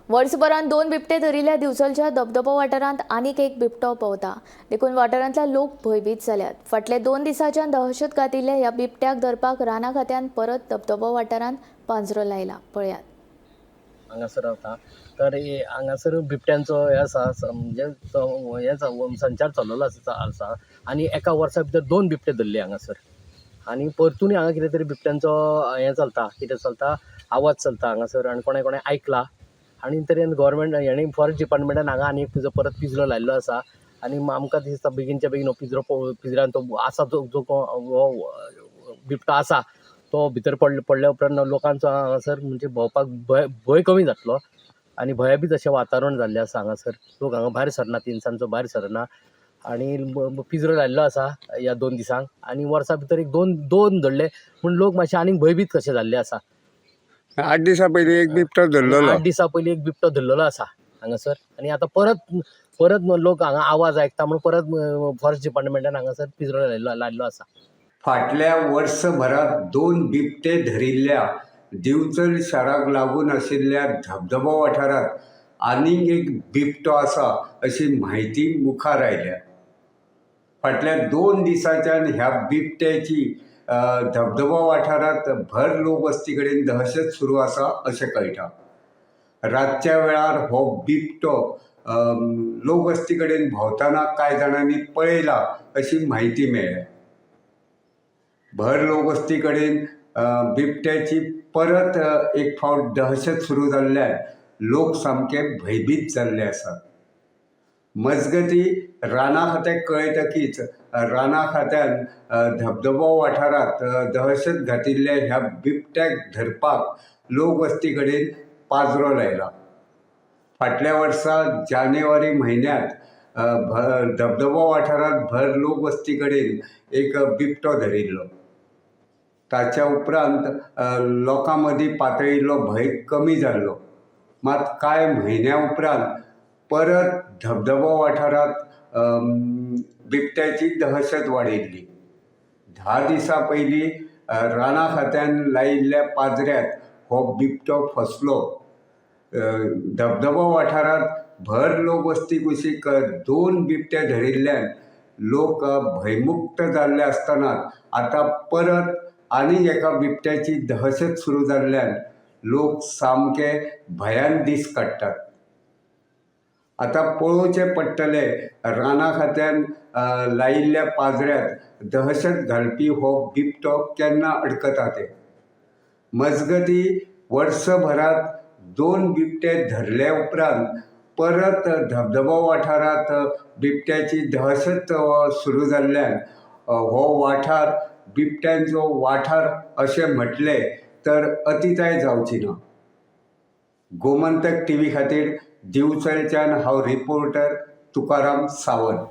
वर्सभरांत दोन बिबटे धरिल्ल्या दिवचलच्या धबधबो वाठारांत आनीक एक बिबटो पोंवता. देखून वाठारांतले लोक भंयभीत जाल्यात. फाटले 2 दिसांच्यान दहशत घातिल्ल्या ह्या बिबट्याक धरपाक राना खात्यान परत धबधबो वाठारांत पांजरो लायला. पळयात. हांगासर रावता तर हांगासर बिबट्यांचो हे आसा, म्हणजे हे संचार चललेलो आसा आनी एका वर्सा भितर 2 बिबटे धरले हांगासर. आनी परतूनय हांगा कितें तरी बिबट्यांचो हें चलता, कितें चलता, आवाज चलता हांगासर आनी कोणें कोणें आयकला. आनी तरेन गोवोरमेंट हेणी फॉरेस्ट डिपार्टमेंटान हांगा आनी एक परत पिंजरो लायिल्लो आसा. आनी आमकां दिसता बेगीनच्या बेगीन हो पिंजरो पिंजऱ्यान तो आसा, जो जो हो बिबटो आसा तो भितर पडल्या उपरांत लोकांचो हांगासर म्हणजे भोंवपाक भंय भंय कमी जातलो आनी भंयभीत अशें वातावरण जाल्लें आसा हांगासर. लोक हांगा भायर सरना, तिनसांजचो भायर सरना. आनी पिंजरो लायिल्लो आसा ह्या 2 दिसांक आनी वर्सा भितर एक दोन धरले पूण लोक मातशे आनीक भंयभीत कशे जाल्ले आसा. 8 दिसां पयलीं एक बिबटो धरलेलो. 8 दिसां पयलीं एक बिबटो धरलेलो आसा हांगासर. आनी आतां परत परत लोक हांगा आवाज आयकता म्हणून परत फॉरेस्ट डिपार्टमेंटान हांगासर पिंजरो लायिल्लो आसा. फाटल्या वर्सभरांत 2 बिबटे धरिल्ल्या दिवचल शाराक लागून आशिल्ल्या धबधबो वाठारांत आनीक एक बिबटो आसा अशी म्हायती मुखार आयल्या. फाटल्या 2 दिसांच्यान ह्या बिबट्याची धबधबो वाठारांत भर लोकवस्ती कडेन दहशत सुरू आसा अशें कळटा. रातच्या वेळार हो बिबटो लोकवस्ती कडेन भोंवतना कांय जाणांनी पळयला अशी म्हायती मेळ्ळ्या. भर लोकवस्ती कडेन बिबट्याची परत एक फावट दहशत सुरू जाल्ल्यान लोक सामके भंयभीत जाल्ले आसात. मजगती राना खात्याक कळयतकीच राना खात्यान धबधबो वाठारांत दहशत घातिल्ल्या ह्या बिबट्याक धरपाक लोकवस्ती कडेन पाजरो लायला. फाटल्या वर्सा जानेवारी म्हयन्यांत धबधबो वाठारांत भर लोकवस्ती कडेन एक बिबटो धरिल्लो. ताच्या उपरांत लोकां मदीं पातळिल्लो भंय कमी जाल्लो. मात कांय म्हयन्या उपरांत परत धबधबो वाठारांत बिबट्याची दहशत वाडिल्ली. 10 दिसां पयलीं राना खात्यान लायिल्ल्या पाजऱ्यांत हो बिबटो फसलो. धबधबो वाठारांत भर लोकवस्ती कुशीक 2 बिबटे धरिल्ल्यान लोक भंयमुक्त जाल्ले आसतना आतां परत आनीक एका बिबट्याची दहशत सुरू जाल्ल्यान लोक सामके भंयान दीस काडटात. आतां पळोवचें पडटलें राना खात्यान लायिल्ल्या पाजऱ्यांत दहशत घालपी हो बिबटो केन्ना अडकता तें. मजगती वर्सभरांत 2 बिबटे धरले उपरांत परत धबधबो वाठारांत बिबट्याची दहशत सुरू जाल्ल्यान हो वाठार बिबट्यांचो वाठार अशें म्हटलें तर अतिताय जावची ना. गोमंतक टीव्ही खातीर दिवचलच्यान हांव रिपोर्टर तुकाराम सावंत.